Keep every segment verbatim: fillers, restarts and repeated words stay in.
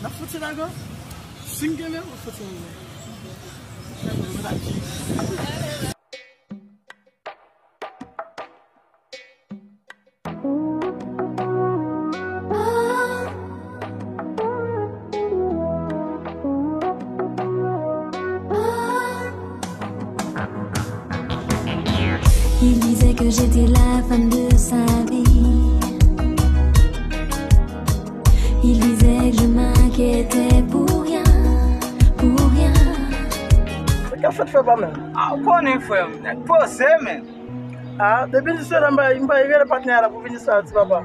N ap fout se lago. Si m kenbe, ou fout se lago. Il disait que j'étais la femme de sa vie. Il disait que je m'inquiétais pour rien, pour rien. Sa k ap fèt, frè pa m? A, ou konnen, frè m, nèg poze, men. A, depi l sou la, m pa, m pa rele patnè a la pou vin sou la, ti papa.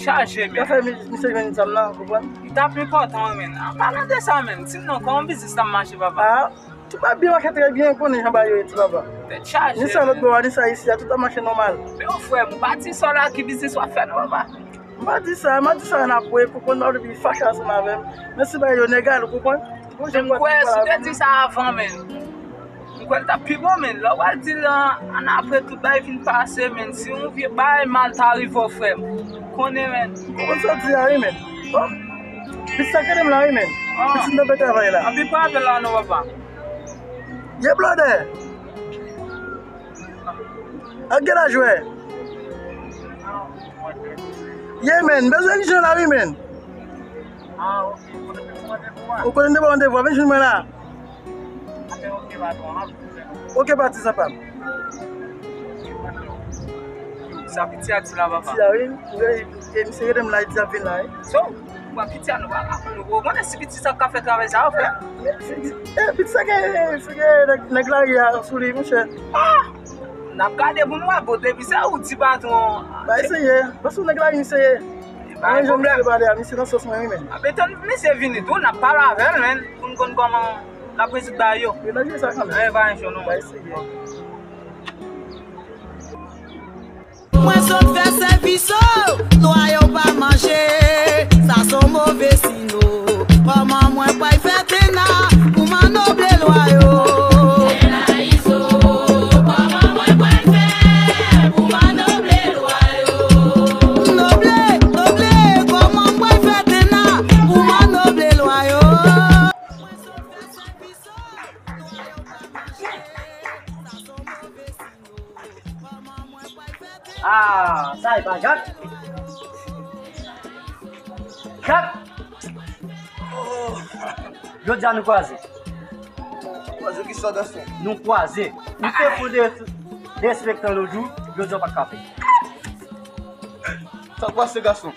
Chaje, men. Sa fè mi- misye jwenn zam nan, ou konprann? Li t ap enpòtan, men. An palan de sa, men, di m non, kòman biznis la ap mache, papa? A, tout bagay byen mache trè byen, ou konnen jan bagay yo ye, ti papa. Tèt chaje. Ni sa lòt bò a, ni sa isi a, tout ap mache nòmal. Men yon frè m, ou pa di sa w la ki biznis w ap fè non, papa. M pa di sa, m a di sa ann apre, pou konn pa vle vin fache ansanm avè m. Men se bagay yo nègal, ou konprann? Bon, Men m kwè si w te di sa avan, men. M kwè l t ap pi bon, men. Lè w al di l an, ann apre tout bagay fin pase, men. Si yon vye bagay mal ta rive w, frè m. Konnen, men. Ou konn sa w di a, wi, men. Bon. Pitit sa k rele m la, wi, men. Pitit nan bèt travay la. Anpi pa apèl la non, papa. Ye blòdè. Ak gen laj ou ye? Ye, men, bezwen vin jwenn la, wi, men. Ou konnen m te ba w randevou a, vin jwenn mwen la. Ok, pa ti sa pa m. Sa piti a di la, papa. Ti a, wi. E misye rele m la, li di l ap vin la, wi. So, ou pran piti a, nou pa ka pran nou. Ou konnen si piti sa ka fè travay sa yo, frè? E piti sa gen figi nèg, nèg lari a sou li, monchè. N ap gade pou n wè, bon, depi se ou di patwon. Ba eseye, paske nèg lari misye ye. Pa gen pwoblèm. Misye pale a, misye nan sòs mwen, wi, men. Ap etann misye vini tou, n ap pale avè l, men, pou n konn kòman n ap rezoud bagay yo. Yo nan jwe sa kanmenm. Anyen pa anyen cho non. Ba eseye. Mwen sot fè sèvis o, lwa yo pa manje, sa se yon move siy. Kòman mwen pral fè tena pou manoble lwa yo? Kòman mwen pral fè pou manoble lwa yo? Noble, noble, kòman mwen pral fè tena pou manoble lwa yo? Ah, sa e pa Jak? Jak! Jodi a nou kwaze. Kwaze kisa, gason? Nou kwaze. Nou te fon de, derespektan lòt jou, jodi a w pa t ka fè. Sa k pase, gason?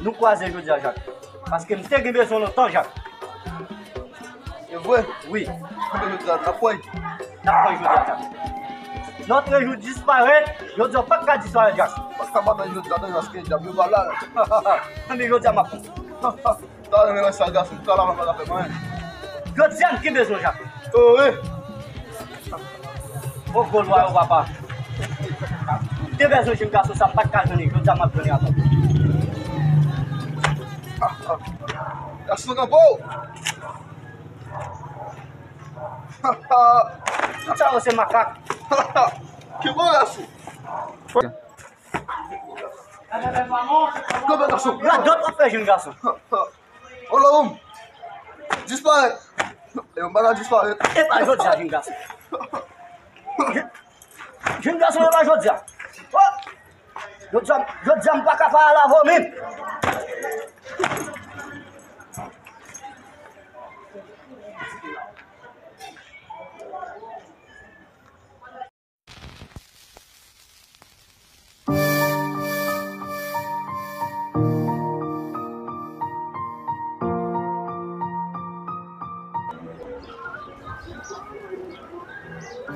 Nou kwaze jodi a, Jak. Paske m te gen bezwen w lontan, Jak. E vre? Wi. Konbyen jodi a n ap pran? N ap pran jodi a, Jak. Notre jour disparèt, jodi a w pa t ka disparèt, Jak. Pa t ka pa nan jodi a, nan paske dyab yo pa la. Anben jodi a m ap pran. Ta renmen wè sa, gason. Talè a pa ka fè m anyen. Jodi a m gen bezwen w, Jak. O, wi. O gwo lwa yo, papa. M te bezwen jwenn gason sa, m pa t ka jwenn li. Jodi a m ap jwenn li ankò. Gason kanpe w. Tout sa yo se makak. Ki bon, gason? Kanpe, gason. Radòt w ap fè jwenn gason. Olo, m disparèt. E yo pa ka disparèt. E pa jodi a jwenn gason. Jwenn gason e pa jodi a. Oh! Jodi a, jodi a m pa ka pale avè w menm.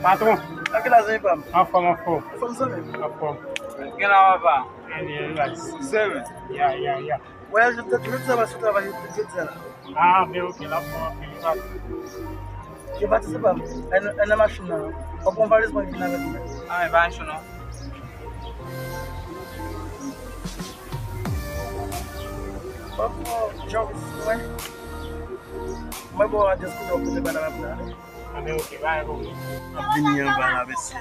Patwon. Sa ki la, zanmi pa m? Anfòm, anfòm. Anfòm, zanmi m? Anfòm. Gen la, papa. Anyway, relax. Sere. Ya, ya, ya. Vwayaj, jodi a, travay jodi a la. Ah, ben ok, la bon, ok, relax. Yo pati, se pa m. Ann nan machin nan. W ap pran valiz mwen vin avèk mwen. Ah, e pa ancho non. W ap pran jan mwen. Mwen bon adrès kote w kote madam ap nan. Anben ok, bay, ok. Ap vini anba la, mesye.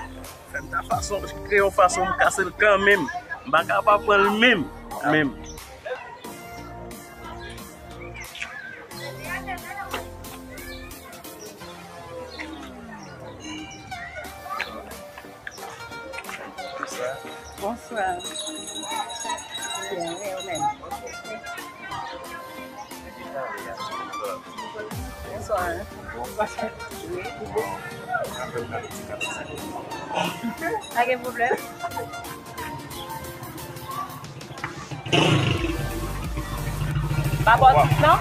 Fè m ta fason, kreye yon fason m kase l kanmenm. M pa ka pa pran l menm. Menm. Byen, wi, ou menm. Bonswa. Wi. Pa gen pwoblèm. Pa bò tout non?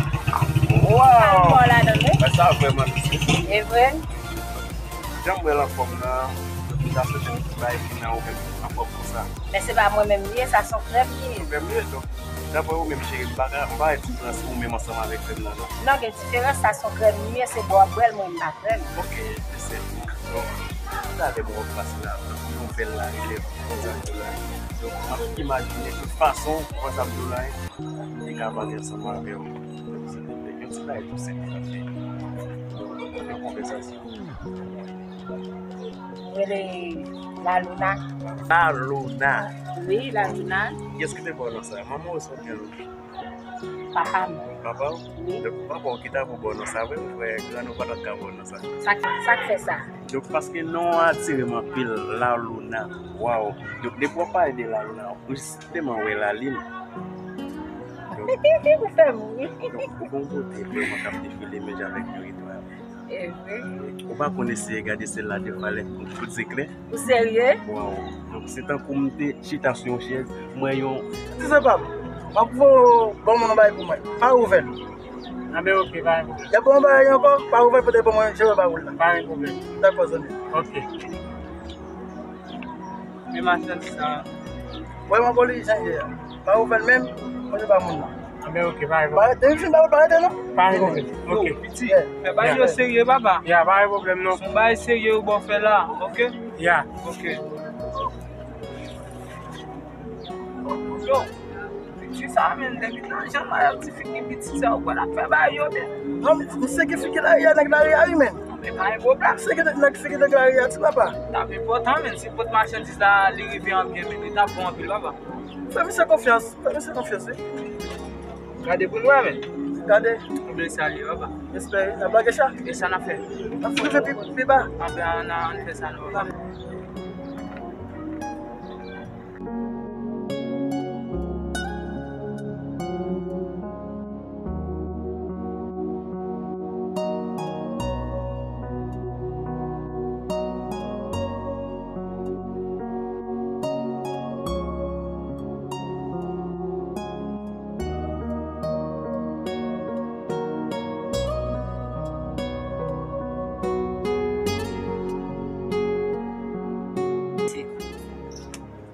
Waw! Sa bò ladan wi. Mwen sa vrèman piti. E vre? Jan m wè l anfòm nan, m ta swete m bay fi nan ou menm anfòm konsa. Men se pa mwen menm li ye, sa se yon krèm li ye. Krèm li ye, donk, daprè ou menm cheri, m pa ka, m pa wè diferans ou menm ansanm avèk krèm nan non. Non, gen diferans, sa se yon krèm li ye, se bò w ap bwè l, mwen m pa krèm. Ok, mesye. Donk, talè mwen wè w pase la, yon bèl lari lè konsa tou la. Donk, m ap imajine tout fason, konsa m di w la, li ka pale ansanm avè w. Yon ti bagay tou senp n ap fè. Yon konvèsasyon. Rele Lalouna. Laluna. Wi, Lalouna. Kiyès ki te ba w non sa? Manman w oswa byen papa m? Papa w? Wi. Donk, papa w ki ta pou ba w non sa vre, ou kwè grann ou pa ta ka ba w non sa? Sa k, sa k fè sa? Donk, paske non an atire m anpil, Lalouna. Waw. Donk, depi w ap pale de Laluna, ou tèlman wè lalin. Ou fè m ri. Donk, ou gon kote vrèman k ap defile menm jan avèk yon etwal. E vre. Ou pa konn eseye gade syèl la defwa lè pou di klè. Ou serye? Waw. Donk, se tankou m te chita sou yon chèz, m wè yon... Ti sè pa m, m ap voye w ban moun yon bagay pou mwen. Pa ouvè l. Anben, ok, pa gen pwoblèm. Lè bon bagay ankò, pa ouvè l pote ban mwen, je wè ba ou la. Pa gen pwoblèm. Dakò, zanmi. Ok. Men machandiz sa. Wè, mwen bò li jan ye a. Pa ouvè l menm, mwen se pa moun nan. Anben, ok, pa gen pwoblèm. Pa rete, m fin ba ou, pa rete non. Pa gen pwoblèm. Ok. Yo, piti. Fè bagay yo serye, papa. Ya, pa gen pwoblèm non. Se yon bagay serye ou ba w fè la, ok? Ya. Ok. Yo, piti sa menm, depi nan jan mayòl ti figi piti sa, ou kwè l ap fè bagay yo byen? Non, misye gen figi lari a, nèg lari a, wi, menn. Men pa gen pwoblèm. Misye gen nèg figi nèg lari a, ti papa. T ap enpòtan, menn, si pot machandiz la, li rive an byen, menn, li t ap bon anpil, papa. Fè misye konfyans, fè misye konfyans, wi. Gade pou n wè, menn. Gade. Anben sa li ye, papa. Espere, n ap lage sa. E sa n ap fè? N ap rive pi, pi ba. Anben, ann, ann fè sa, non, papa.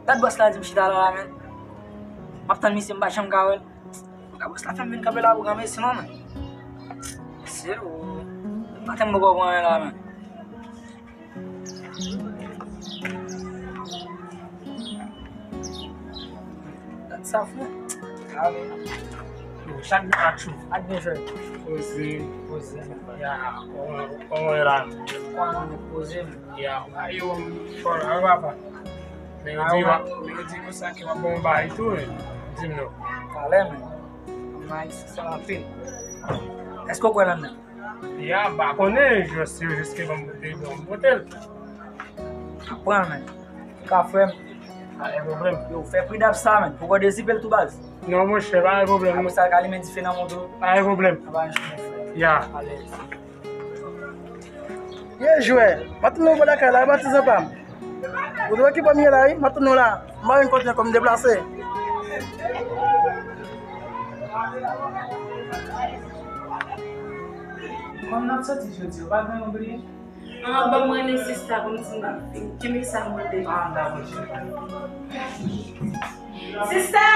Gad bòs la di m chita la, la, menn. M ap tann misye, m pa janm ka wè l. Gad bòs la fè m vin kanpe la pou granmesi non, menn. Mesye, o. Maten m poko pran anyen la, menn. Gad sa, frè. Ale. Yo, chak de aksyon. Ak de jwè. Poze. Poze. Ya, kòman, kòman w ye la? Kòman w ye, poze m? Ya, a yo, m fò la, wi, papa. Men yo di, men yo di konsa ke w ap bon bagay tou, wi. Di m non. Talè, men. Ann Ayiti, sa anpil. Èske w kwè nan men? Ya, m pa konnen, jis, yo jis ke ban m pote, ban m pote l. Pran, men. Ka frè m. Pa gen pwoblèm. Yo, fè pridap sa, men. Poko dezipe l tou baz. Non, monchè, pa gen pwoblèm. Apre sa, ka limen dife nan moto. Pa gen pwoblèm. Anba yon chimen frè. Ya. Alèz. Ye jwè, m ap tann ou bò lakay la, patizan pa m. Ou te wè ki bò m ye la, wi, m ap tann ou la. M pa gen kote ankò, m deplase. Kòm n ap soti jodi, ou pa gen yon bliye? Ah, ban mwen rele sista pou m di n ap vin. Kenbe sa m mande. Ah, dakò, cheri. Sista!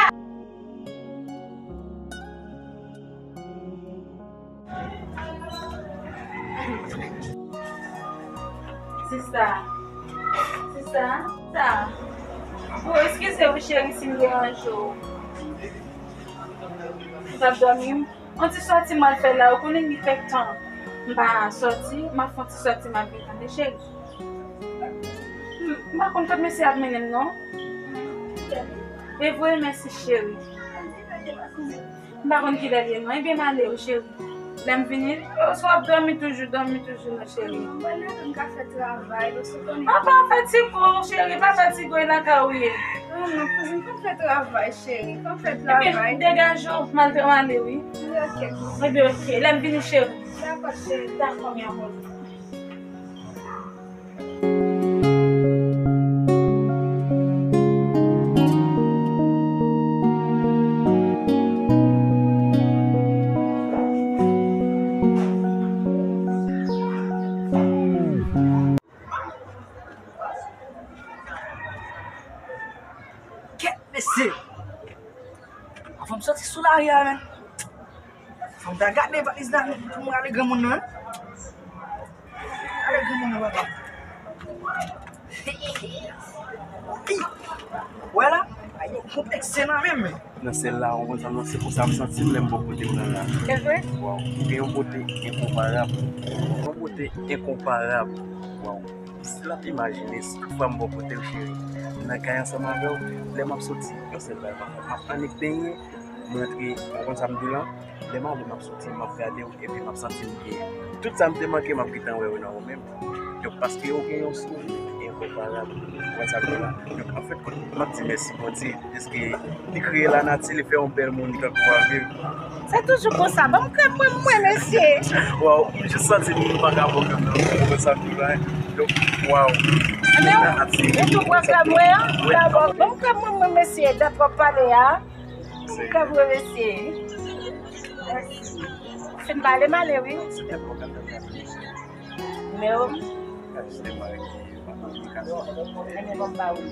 Sista. Sista. Sista. Bon, eskize w, cheri, si m deranje w. Ou t ap dòmi? On ti sòti m al fè la, ou konnen gen kèk tan m pa sòti, m ap fè on ti sòti m al vin tande, cheri. M, m pa konn kot mesye ap mennen m, non. E vre, mèsi, cheri. M pa konn kilè l ye non. Ebyen, m ale wi, cheri. Lè m vini, oswa w ap dòmi toujou, dòmi toujou non, cheri. Non, mwen menm m ka fè travay, ou konnen. Ah, pa fatige w, cheri, pa fatige w, e lakay ou ye. Non, non, kouzin, fè travay, cheri. Fè travay. Ebyen, degaje w, m al travay, wi. Wi, ok, kouzin. Ebyen, ok. Lè m vini, cheri. Dakò, cheri. Dakò, mi amor. Kèt, mesye! Anvan m soti sou lari a, menn. Fò m ta gade valiz la pou m rale granmoun nan. Rale granmoun nan, papa. Wè la, ay, yo konplekse nan menm. Nan sèl la, ou konn sa, non, se konsa m santi m lè m bò kote m nan la. Se vre? Waw, ou gen yon bote enkonparab. Yon bote enkonparab. Waw. Difisil ap imajine si toutfwa m bò kote w, cheri. M nan kay ansanm avè w, lè m ap soti, yon sèl bagay m ap fè, m ap annik benyen, m rantre, ou konn sa m di w lan, lè m ale, m ap soti, m ap gade w, epi m ap santi m byen. Tout sa m te manke, m ap gentan wè yo nan ou menm. Donk, paske ou gen yon souri enkonparab, ou konn sa m di w lan. Donk, anfèt, m ap di mèsi Bondye. Deske li kreye lanati, li fè yon bèl moun tankou w ap viv. Se toujou konsa. Ban m krèm mwen, mwen, mesye. Waw, m jis santi m pa ka pran krèm nan. Ou konn sa m di w la. Donk, waw. Ebyen, ou tou pran krèm mwen an? Wi. Dakò. Ban m krèm mwen, mwen, mesye. Dat w ap pale a. Ban m krèm mwen, mesye. Mèsi. Fin pale, m ale, wi. Se tèt mwen, gade. Nimewo m? Gade, se mwen ki pa kominikasyon. Ebyen, ban m ba ou.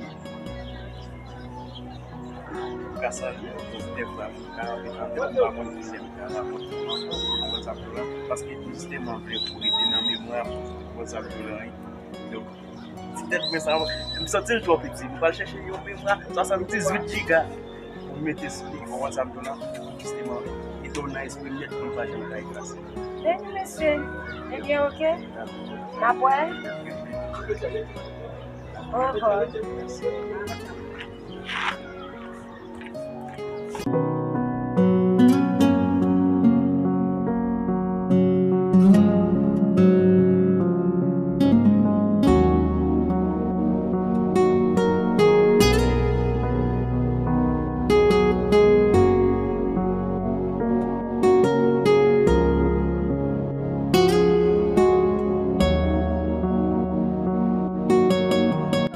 M ka salye w, pwofite fwa, m ka antre nan tèt m, pa konn ki lè m ka rapòte w ankò, ou konn sa m di w lan, paske m jisteman vle pou rete nan memwa m, ou konn sa m di w lan, wi. Donk, ti tèt mwen sa, m santi l twò piti, m pral chèche yon memwa swasanndizuit jiga pou m mete sou li, ou konn sa m di w lan, jisteman, li tou nan espri m nèt pou l pa janm ka efase. Beni mesye. Ebyen, oke. N ap wè. Oho.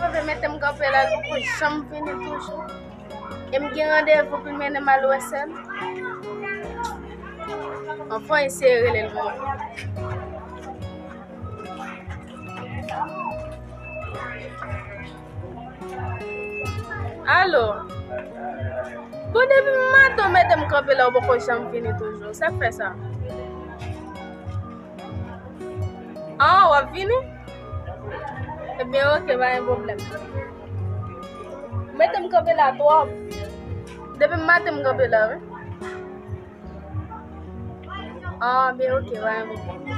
Mwen vle mete m kanpe la, l poko janm vini toujou. E m gen randevou pou l mennen m al wè sè l. Anfen, eseye rele l pou mwen. Alo. Bon, depi maten w mete m kanpe la, ou poko janm vini toujou. Sa k fè sa? Ah, w ap vini? Ebyen, oke, pa gen pwoblèm. Mete m kanpe la twòp. Depi maten m kanpe la, wi. Ah, byen, oke, pa gen pwoblèm.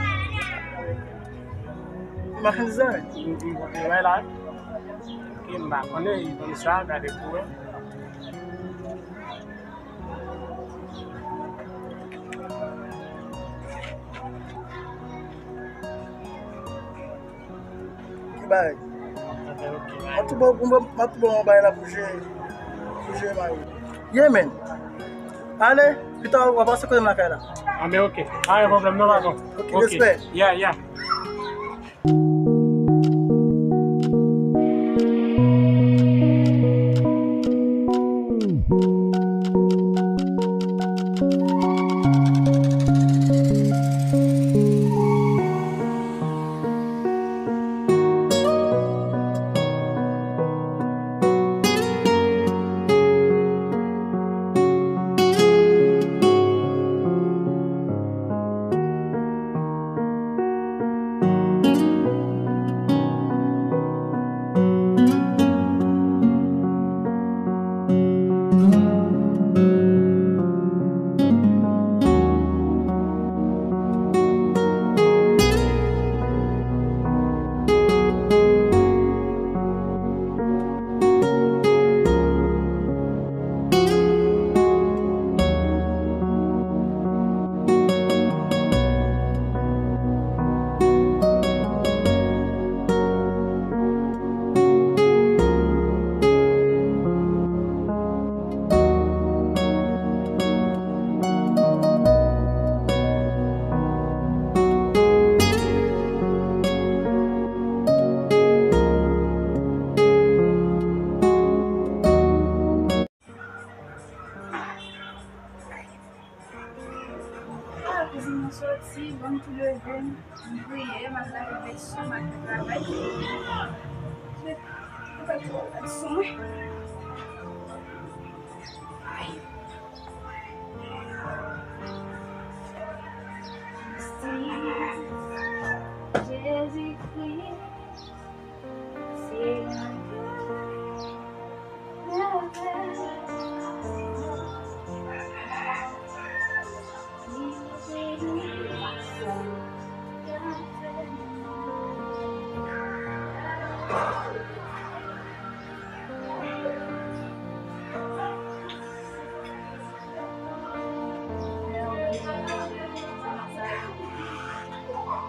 Machann zay. M, m, m wè la. Oke, m pa konnen, li konn sa, gade pou wè. Ki bagay? M ap tou ba w, m ap tou ba w yon bagay la pou jere, pou jere bagay ou. Yeah, man. Ale, pita w a pase kote m lakay la. Ah, men oke. Pa gen pwoblèm non, patwon. Oke, respè. Yeah, yeah. Soti, bon, m tou leve, m priye, m al lave veso, m al travay. Mwen pa twò gad sou mwen. Ay. Jezikri, Senyè,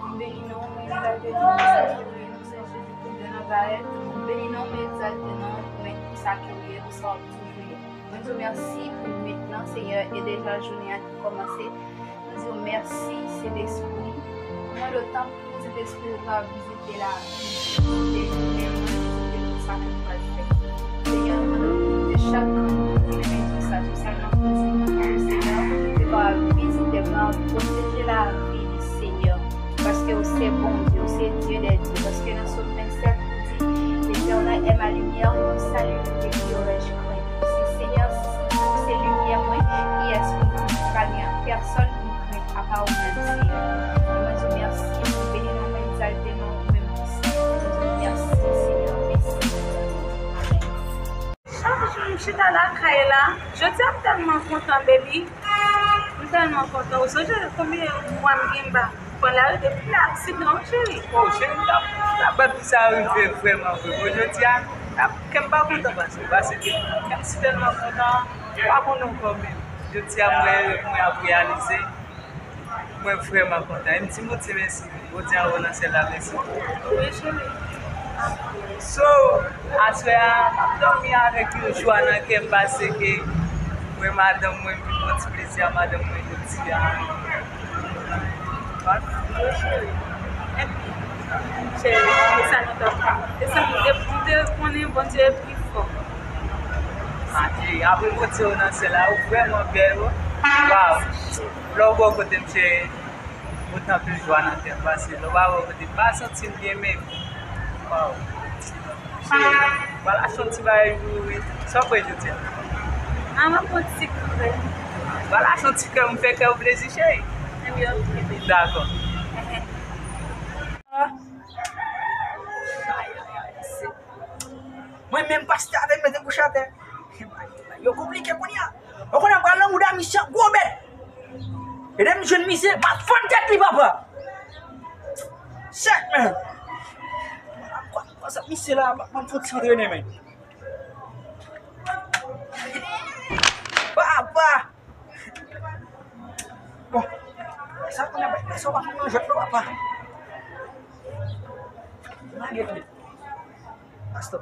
M beni non w, m egzalte non w, m salye w, non se Jezi Kris de Nazarèt. M beni non w, m egzalte non w, pou mèt pou sa ke w ye, pou sa w ap toujou ye. Mwen di w mèsi pou nwit lan, Senyè, e deja jounen an ki kòmanse. Mwen di w mèsi, Sentespri. Mwen mande w tanpri, Sentespri, ou ta vizite lavi, vizite jounen mwen, vizite tout sa ke m pral fè. Senyè, mwen mande w pou vizite chak grenn moun ki renmen di sa, espesyalman pitit mwen yo, Senyè, ke w ta vizite, pran, pwoteje lavi li, Senyè. Paske ou se Bondye, ou se Dye dè dye. Paske nan Sòm vennsèt, ou di, L'Éternel est ma lumière, mon salut, de qui aurais-je crainte? Si Senyè, si se ou ki se limyè mwen, kiyès pou m pral gen pèsòn pou m krent apa ou menm, Senyè? E mwen di w mèsi, mwen beni non w, mwen egzalte non w, ou menm ki sen. Mwen di w mèsi, Senyè, mèsi. Chak jou m chita lakay la, jodi a m tèlman kontan, baby. M tèlman kontan. Ou sonje konbyen mwa m gen m pa pran lari depi aksidan an, cheri? Oh, cheri, m t ap, m t ap bat pou sa rive vrèman vre. Bon, jodi a, m t ap, kè m pa kontan pase, pase ke kè m si tèlman kontan, m pa konnen ankò, men jodi a, mwen, mwen ap reyalize. Mwen vrèman kontan. E m di Bondye mèsi. Bondye anwo nan syèl la, mèsi. Wi, cheri. So, aswè a, m ap dòmi avèk yon jwa nan kè m pase ke mwen, madanm mwen, m vin pran ti plezi a madanm mwen jodi a. Wi, cheri. Epi, cheri, e sa nou t ap, e sa nou te, nou te konnen Bondye pi fò. Adye, apre Bondye ou nan syèl la, ou vrèman bèl, wi. Waw. Lè w bò kote m, cheri, otan ke jwa nan kè m pase. Lè w pa bò kote m, m pa santi m byen menm. Waw. Cheri, w al achte yon ti bagay pou ou, wi. Sa w kwè jodi a? A, m ap pran ti krèm. W al achte yon ti krèm, m fè kè w plezi, cheri. Ebyen, ok, bebe. Dakò. Mwen menm pastè avè m mete kouche atè. Yo konplike kounye a. Ou konnen m pral nan mouda misye an gwo bèt. E lè m jwenn misye, m ap fann tèt li, papa. Shit, man. Kwa, kwa sa misye la, m ap fouti antrene, men. Papa. Bon. Sa konnen, sa w pa konn nan jwèt non, papa. Lage li. Pastè.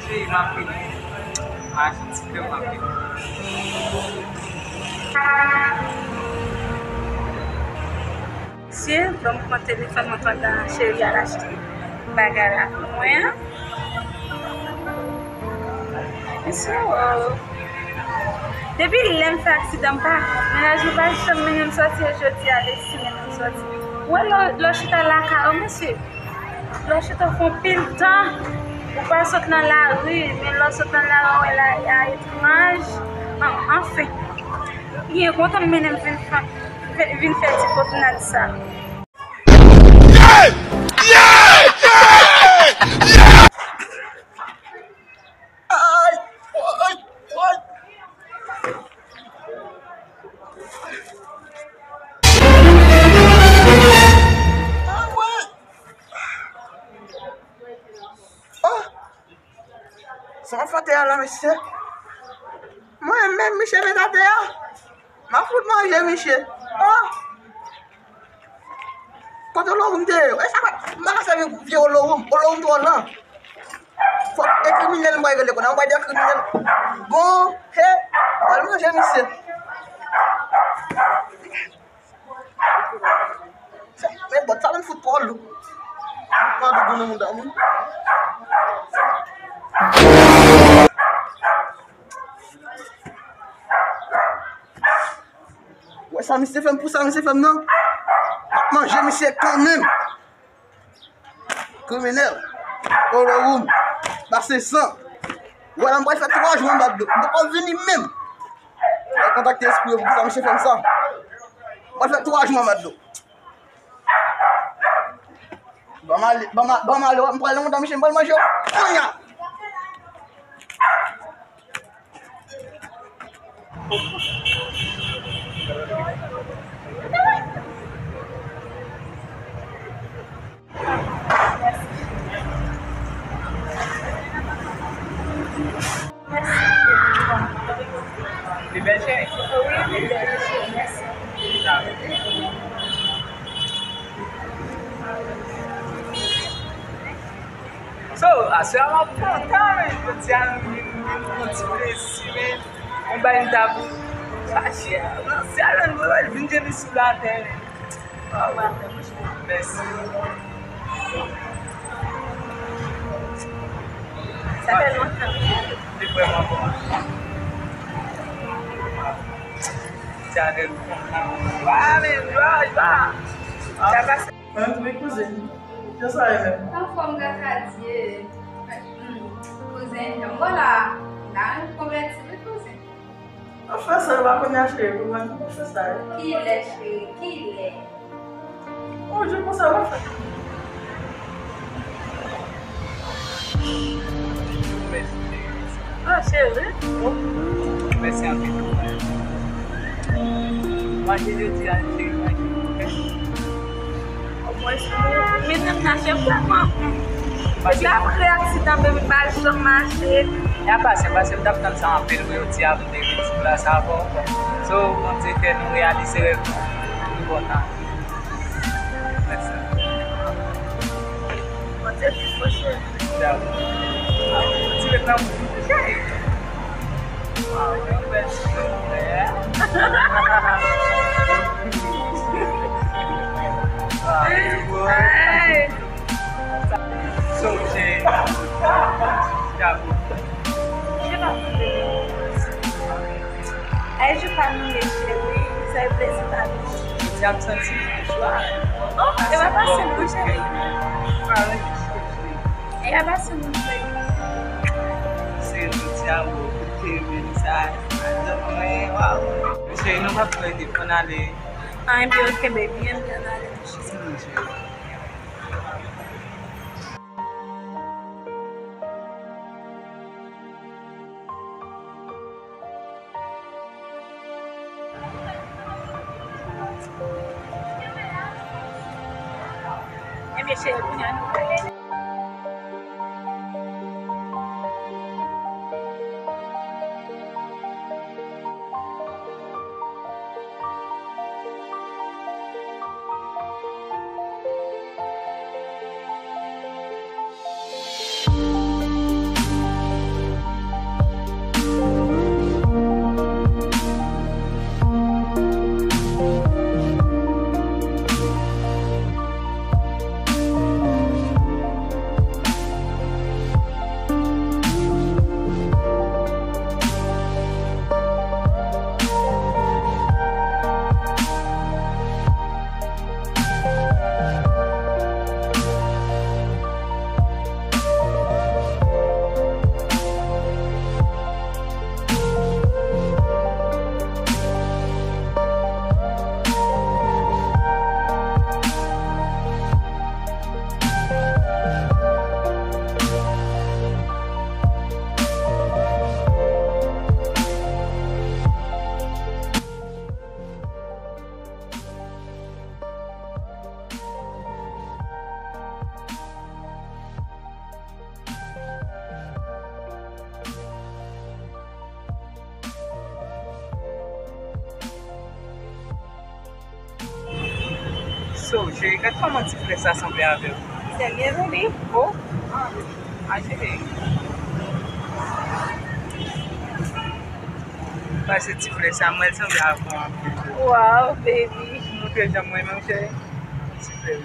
Cheri, m ap vini. Achte ti krèm, m ap vini. Mesye, ban m pran telefòn mwen pandan cheri al achte bagay la pou mwen an. Mesye, oh. Depi lè m fè aksidan, m pa, mennaj mwen pa janm mennen m sòti, e jodi a deside mennen m sòti. Ou wè lè, lè w chita lakay ou, mesye, lè w chita fè yon pil tan, ou pa sot nan lari, men lè w sot nan lari, ou wè lari a etranj. An, anfen, byen kontan m mennen m vin fè, vin fè ti pwomnad sa. Yeah! Yeah! Ay! Ay! Ay! Ah, ouais! Oh! Sa m ap fè atè a la, mesye? Mwen menm, misye met atè a. M ap fout manje misye. Oh! Kote Olowoum te ye? E sa pa, m pa ka sèvi vye Olowoum. Olowoum twò lan. Fòk e kriminèl m pral rele kounye a. M pral di kriminèl. Bon, he, m pral manje misye. Men bòt sa menm fout twò lou. Twò lou pou nou moun dòmi. Wè sa misye fè m, pou sa misye fè m nan. M ap manje misye kanmenm. Kriminèl. Olowoum. Pase san. Wè la, m pral fè twa jou anba dlo. M poko vini menm. Mwen kontakte espri yo pou sa misye fè m sa. M pral fè twa jou anba dlo. Ban m ale, ban m a-, ban m ale, m pral nan montan misye, m pral manje w. Kounye a. Li bèl cheri? Wi, li bèl cheri, mèsi. So, aswè a m ap kontan, men jodi a m vin, m vin pran ti plezi, men yon bagay m t ap fache a. Nan syèl, mwen wè l vin jwenn li sou latè, men. Mèsi. Sa fè lontan. Li vrèman bon. Sa fè lontan. Wa, men, jwa, jwa. Sa pase. Mwen tou wi kouzin. Jan sa ye menm? Anfòm gras a Dye. Hmm, kouzin, jan m wè la, la konvèti wi kouzin. Mwen fè sa la kounye a cheri, pou mwen mwen fè sa yo. Kilè cheri, kilè? Yon jou konsa mwen fè. Mèsi cheri. Ah, cheri. Mèsi anpil. Manje jodi a, cheri, manje. Omwen si nou menm nan chèf la, man. Paske apre aksidan, baby pa janm mache. E a pase, paske m t ap tann sa anpil, pou yo di a pou te vin sou plas avè w. So, Bondye fè nou reyalize rèv nou, nou kontan. Mèsi. Bondye pi fò, cheri. Ti ret nan bouch. Waw, yon bèl ti frè. Waw, bèl ti frè. Sonje. Djab. Ay, jou pa nou ye, cheri. Sa e plezi pa nou. Jodi a m santi m jwa. Oh, e pa pase non, cheri. E pa pase non, cheri. Se jodi a, bon, koute men sa. Mwen, waw. Cheri, nou p ap plede, fò n ale. Ah, enben, ok, baby, enben, n ale. Ebyen, cheri, kounye a nou prale. So, cheri, gad kòman ti frè sa sanble avè w. C'est bien joli. Oh, a cheri. Pase ti frè sa, mwen, l sanble avè w anpil. Wow, baby. Montre jan mwen menm, cheri. Ti frè.